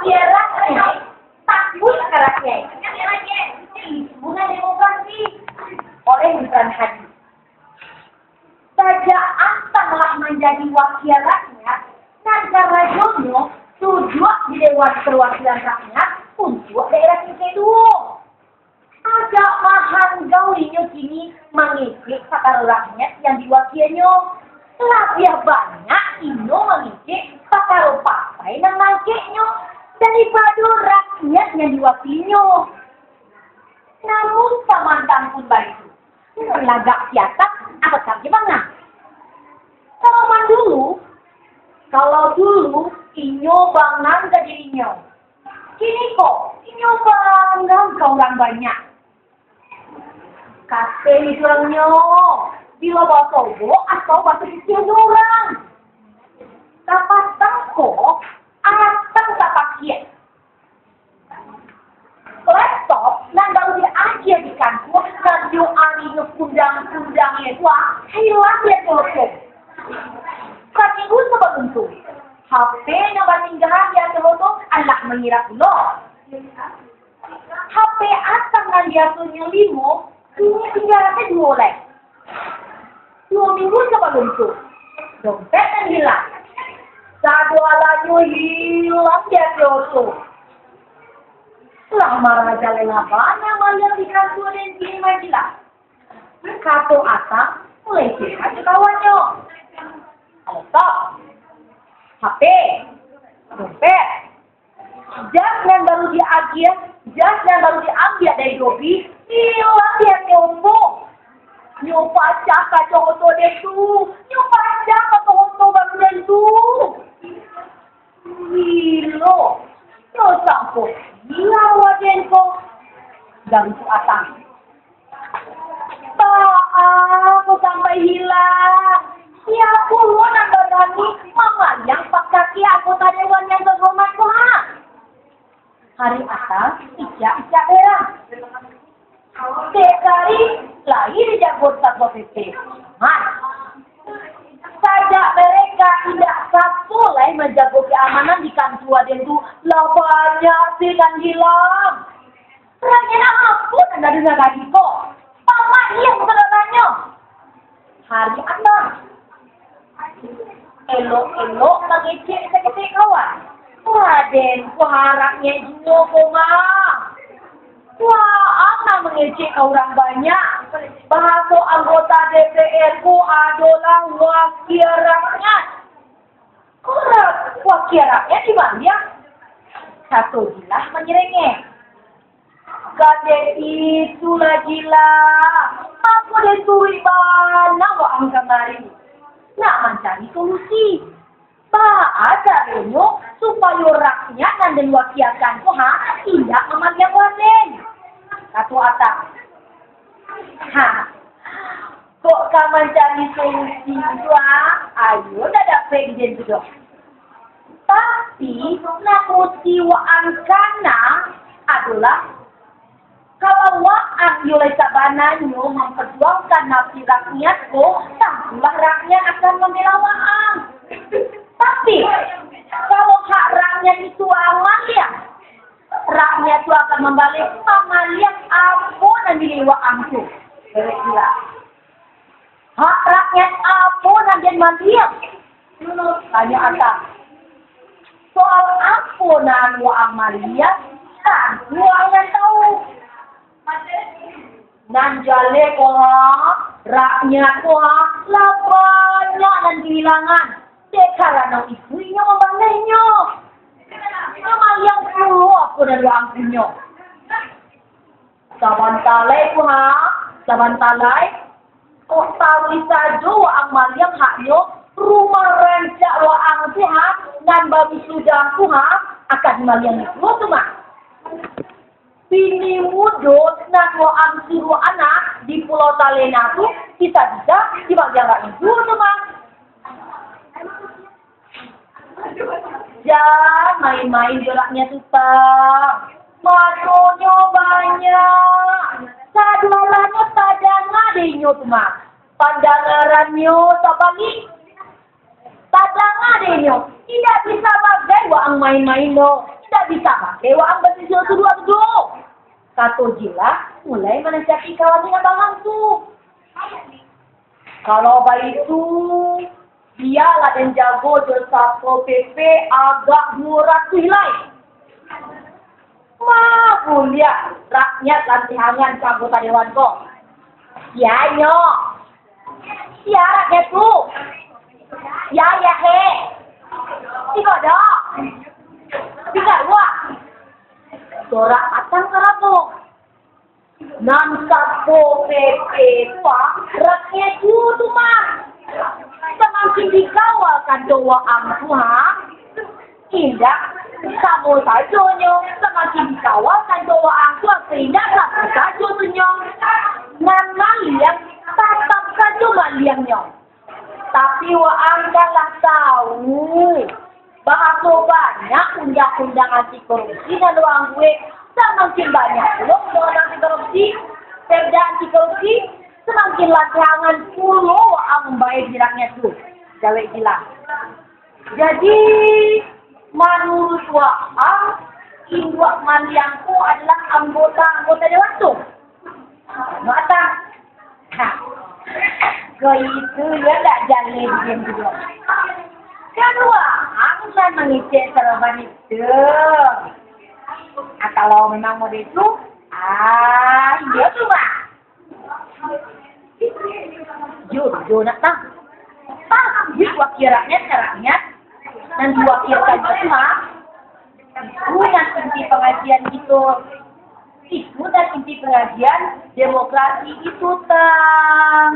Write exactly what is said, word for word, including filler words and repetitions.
Rakyat takuik ka rakyat. Itu nan demokrasi. Oleh Imran Hadi. Sajak Atang lah manjadi wakil rakyat, nan karajonyo duduak di Dewan Perwakilan Rakyat untuak daerah tingkek duo. Agak mahanggau inyo kini mangecek pakaro rakyat yang diwakianyo. Labiah banyak inyo mangecek pakaro partai nan mangkeknyo daripado rakyat yang diwakilinyo. Namun, samantang pun baitu, lagak si Atang, apo tak dibangang. Kalau mandulu, kalau dulu inyo bangang ka dirinyo, kini ko inyo bangang ka urang banyak. Kateh urangnyo, bilo basobok atau basakitian urang. Kapatang ko, Atang tapakiak. Laptop nan baru diagiah di kantua, nan tiok arinyo kundang-kundang itu, ah, hilang dek Toto. Saminggu sabalun tu, H P nan batinggalan di ateh Toto alah mangirap pulo. H P Atang nan biasonyo limo, kini tingga duo lai. Duo minggu sabalun tu, dompet nan hilang. Sadoalahnyo hilang di ateh Toto. Lah marajalela bana maliang di kantua den kini majilah. Kato Atang, mulai curhat jo kawannyo. Laptop, H P, dompet, jas nan baru diagiah, jas nan baru diambiak dari Dobi, hilang di ateh Ompong. Nyo pacah kaco oto den tu, nyo pacah kaco oto baru den tu. Gilo, nyo sangko gilo den ko, ganggu Atang. Baa ko sampai hilang? Sia pulo nan barani mamaliang pakaki anggota dewan yang terhormat ko, ha? Hari Atang icak-icak berang. Dek kari lai dijago Satpol P P. Man. Sajak mereka indak sato lai manjago keamanan di kantua den tu, lah banyak se nan hilang. Rakyat apo nan ado nan lagi ko? Pamak iyo bukan ranyo. Hari Atang. Elok-elok mangecek saketek kawan. Raden, wah, rakyat juo ko mah. Wah, ang nan mangecek ka urang banyak. Bahaso anggota D P R ko adolah wakil rakyat. Ko ra-, wakil rakyat di baliak. Kato Jilah manyerengek. Gadeh itu lah Jilah. Apo den turuik bana waang kamari? Nak mancari solusi. Baa caronyo supayo rakyat nan den wakiakan tu, ha, indak mamaliang waden? Kato Atang. Ha, kok ka mancari solusi tu, ha? Ayo, ndak dapek den tu doh. Tapi, nan musti waang kana adolah, kalau waang iyo lai sabananyo mamparjuangkan nafsi rakyat ko, tantulah rakyat akan mambela waang. Tapi, kalau hak rakyat itu waang maliang, rakyat tu akan mambalik mamaliang apo nan diliwak ang tu. Kira-kira. Hak rakyat apo nan den maliang? Tanyo Atang. Soal apo nan waang maliang, tantu waang nan tau. Nan jaleh ko ha, rakyat ko ha, lah banyak nan kahilangan. Dek karano itu inyo mambalehnyo. Mamaliang pulo apo nan waang punyo. Sabanta lai ko ha, sabanta lai. Kok taruih sajo waang maliang haknyo, rumah rancak waang tu ha, nan baru sudah tu ha, akan maliang juo tu mah. Bini mudo nan waang suruah anak di Pulau Talena tu, bisa-bisa dibaliang rakyat juo tu mah. Jan main-main jo rakyat tu, Tang. Makonyo banyak. Sadoalahnyo tadanga dek inyo tu mah. Pandangarannyo tabalik. Tadanga dek inyo, indak bisa bagai waang main-main doh, indak bisa bagai waang basisuak tuduah-tuduah. Kato Jilah mulai manasihati kawan nan abang tu. Kalau baitu, bialah den jago jo Satpol P P agak duo ratuih lai. Ma buliah rakyat lantihangan ka anggota dewan ko. Sia nyo. Sia rakyat tu. Sia, sia he. Tigo do. Tigo ruah. Sorak patang karabo. Nan Satpol P P pa rakyat juo tu mah. Samakin dikawal kanto waang tu ha. Indak, samo sajo nyo, samakin dikawal kanto waang tu, indak, samo sajo tu nyo. Nan maliang, tatap sajo maliangnyo. Tapi waang kan lah tau, bahaso banyak undang-undang anti korupsi nan waang buek, samakin banyak pulo undang-undang anti korupsi, perda anti korupsi, samakin lantihangan pulo waang mambayia di rakyat tu. Jawek Jilah. Jadi, manuruik waang, induak maliang ko adalah anggota-anggota dewan tu? Mak tak? Ha. Ko itu yo ndak jaleh diam juo. Kan waang nan mangecek saraban itu. Ah, kalau memang model itu, ah, iyo tu, Mak. Jujur nak tah. Tah, duit wakil rakyat ka rakyat, nan diwakilkan ka Tuhan. Itu nan inti pangajian kito. Itu nan inti pangajian demokrasi itu, tah.